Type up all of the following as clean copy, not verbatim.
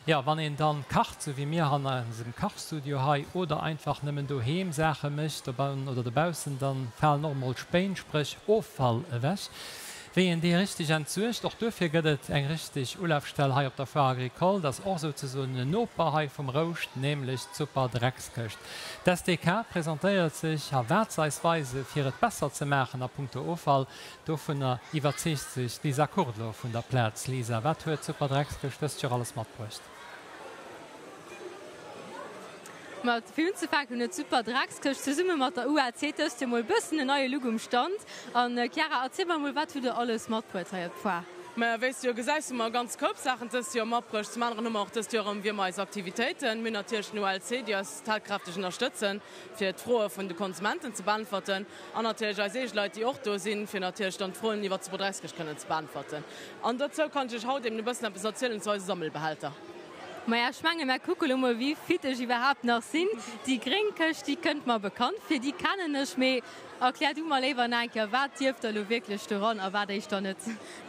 Jo, wann een dann kacht, sou wéi mir an eisem Kachstudio hei, oder einfach nëmmen doheem Saache mécht, dobannen oder dobaussen, dann falen och emol Spéin, spréch Offall ewech. Wéi een dee richteg entsuergt, och duerfir gëtt et eng richteg Ulafstell hei op der Foire Agricole. Dat ass och souzesoen en Noper hei vum Rouscht, nämlech d'Super Dreckskëscht. D'SDK presentéiert sech a wat se eis weise fir et besser ze maachen a punkto Offall, Dovunner iwwerzeegt sech d'Lisa Kurdlo vun der Plaz. Lisa, wat huet d'Superdreckskëscht dëst Joer alles matbruecht? Ma fir unzefänken huet d'Superdreckskëscht zesumme mat der UAC dëst Joer mol e bëssen en neie Look um Stand. An Chiara, erziel mer mol, wat hutt der alles matbruet hei op d'Foire? Maja, wéi s de jo gesäis, hu mer e ganz Koup Saachen dëst Joer matbruecht. Zum aneren hu mer och dëst Joer erëm wéi ëmmer eis Aktivitéiten. Mir hunn natierlech den ULC, déi eis tatkräfteg ënnerstëtzen, fir d'Froe vun de Konsumenten ze beäntwerten. An natierlech eis eege Leit, déi och do sinn, fir natierlech dann d'Froen iwwert d'Superdreckskëscht kënnen ze beäntwerten. An dozou kann ech iech haut eben e bëssen eppes erzielen zu eise Sammelbehälter. Maja, ech menge mer kucke lo mol, wéi fit ech iwwerhaapt nach sinn. Déi gréng Këscht, déi kënnt mer bekannt vir, déi kennen ech. Mee erklär du mer léiwer nach eng Kéier, wat dierf da lo wierklech doran a wat éischter net?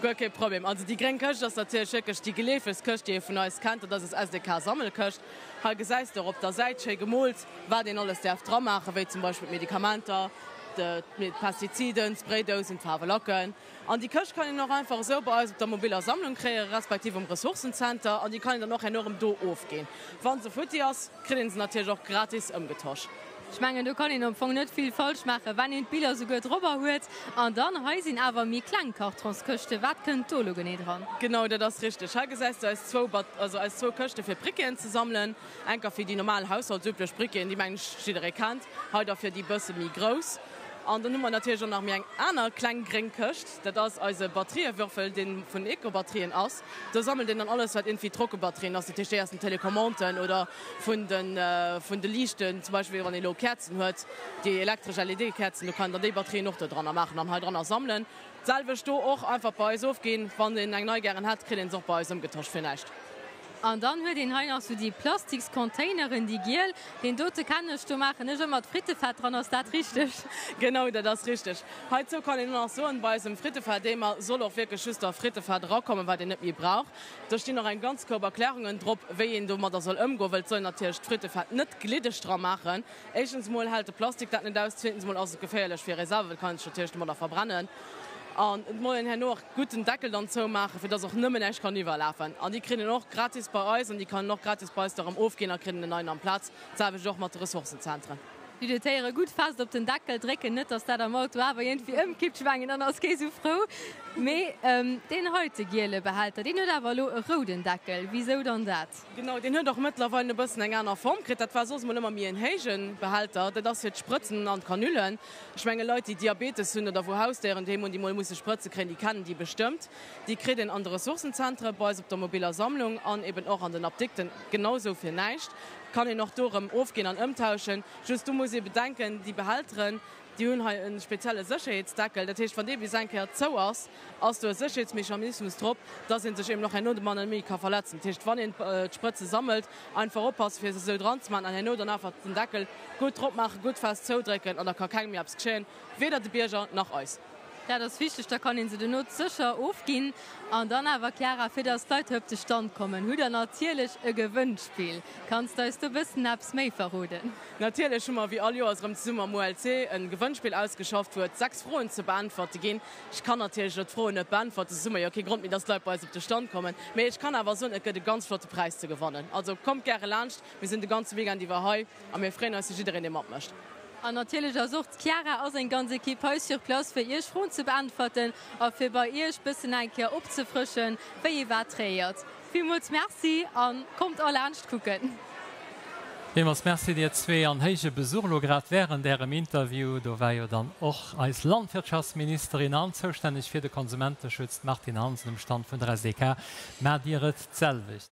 Guer kee Problem. Also déi gréng Këscht ass natierlech wierklech déi geleefegst Këscht, déi ee vun eis kennt. Dat ass eis SDK-Sammelkëscht. Hei gesäis de och op der Säit schéi gemoolt, wat een alles däerf dra maachen, wéi zum Beispill d'Medikamenter, d'Pestiziden, d'Spraydousen, d'Faarwelacken. An déi Këscht kann een och einfach esou bei eis op der mobiller Sammlung kréien, respektiv um Ressourcenzenter, an déi kann een dann och herno erëm do ofginn. Wa se futti ass, kritt een se natierlech och gratis ëmgetosch. Ech mengen, do kann een am Fong net vill falsch maachen, wenn een d'Biller souguer drobber huet. An dann, hei sinn awer méi kleng Kartonskëschten. Wat kënnt do elo genee dran? Genau, dat ass richteg. Hei gesäis de eis zwou, also eis zwou Këschte fir Briqueten ze sammelen. Enker fir déi normal haushaltsüblech Briqueten, déi mengen ech jidderee kennt, hei da fir déi bësse méi grouss. An dann hu mer natierlech och nach méi eng aner kleng gréng Këscht, dat ass eise Batteriewürfel, dee vun Ecobatterien ass. Do sammelt een dann alles wat iergendwéi Trockebatterien ass, dat heescht déi aus den Telecommanden oder vun de vun de Liichten, zum Beispill wann ee elo Käerzen huet, déi elektresch LED-Käerzen, do kann een dann déi Batterien och do dranner maachen an hei dranner sammelen. D'selwecht do och einfach bei eis ofginn. Wann een eng nei gären hätt, kritt een se och bei eis ëmgetosch fir näischt. An dann huet een hei nach sou déi plastiks Containeren, déi giel. Deen dote kennen ech, do maachen ech ëmmer d'Frittefett dran. Ass dat richteg? Genau, dat ass richteg. Heizou kann een och nach soen, bei eisem Frittefetteemer soll och wierklech just da Frittefett erakommen, wat een net méi brauch. Do stinn och eng ganz Koup Erklärungen drop, wéi een domadder soll ëmgoen, well et soll een natierlech d'Frittefett net gliddeg dra maachen. Éischtens emol hält de Plastik dat net aus, zweetens emol ass et geféierlech fir ee selwer, well et kann een sech natierlech domadder verbrennen. An et muss een herno och gutt den Deckel dann zoumaachen, fir dass och nëmmen näischt kann iwwerlafen. An déi kritt een och gratis bei eis an déi kann een och gratis bei eis da rëm ofginn a kritt en neien amplaz. D'selwecht och mat de Ressourcenzentren. Déi dotéiere gutt fest op den Deckel drécken, net dass dat am Auto awer iergendwéi ëmkippt. Ech mengen, dann ass kee sou frou. Mee deen heite giele Behälter, deen huet awer elo e rouden Deckel. Wisou dann dat? Genau, deen huet och mëttlerweil e bëssen eng aner Form kritt. Dat war soss mol ëmmer méi en héije Behälter. Dat ass fir d'Sprëtzen an d'Kanülen. Ech menge Leit, déi Diabetes hunn oder wou Hausdéieren doheem hunn, déi mol musse Sprëtze kréien, déi kennen déi bestëmmt. Déi kritt een an de Ressourcenzentre, bei eis op der mobiller Sammlung an eben och an den Apdikten, genau sou fir näischt. Kann een och do erëm ofginn an ëmtauschen. Just do muss ee bedenken, déi Behälteren, Déi hunn hei e spezielle Sécherheetsdeckel. Dat heescht, wann dee bis eng Kéier zou ass, ass do e Sécherheetsmechanismus drop, dass ee sech eben och herno domadder net méi ka verletzen. Dat heescht, wann een d'Sprëtze sammelt, einfach oppassen, fir se esou dran ze maachen an herno dann einfach den Deckel gutt drop maachen, gutt fest zoudrécken an da ka kengem méi eppes geschéien, weder de Bierger nach eis. Dat ass wichteg, da kann ee se dono sécher ofginn. An dann awer, Chiara, fir dass d'Leit hei op de Stand kommen, hutt der natierlech e Gewënnspill. Kanns de eis do bëssen eppes méi verroden? Natierlech hu mer wéi all Joers erëm zesumme mam ULC e Gewënnspill ausgeschafft, wou et 6 Froen ze beäntwerte ginn. Ech kann natierlech elo d'Froen net beäntwerten, soss hu mer jo kee Grond méi, dass d'Leit bei eis op de Stand kommen. Mee ech kann awer soen, et gëtt e ganz flotte Präis ze gewannen. Also kommt gäre laanscht, mir sinn de ganze Weekend iwwer hei a mir freeën eis fir jiddereen, dee matmécht. An natierlech ass och d'Chiara a seng ganz Ekipp hei sur place, fir iech Froen ze beäntwerten a fir bei iech bëssen eng Kéier opzefrëschen, wéi ee wat reagéiert. Villmools Merci an kommt all laanscht kucken. Villmools Merci dir zwee an héije Besuch elo grad während ärem Interview. Do war jo dann och eis Landwirtschaftsministerin an zoustänneg fir de Konsumenteschutz, d'Martine Hansen um Stand vun der SDK. Maacht dir et d'selwecht?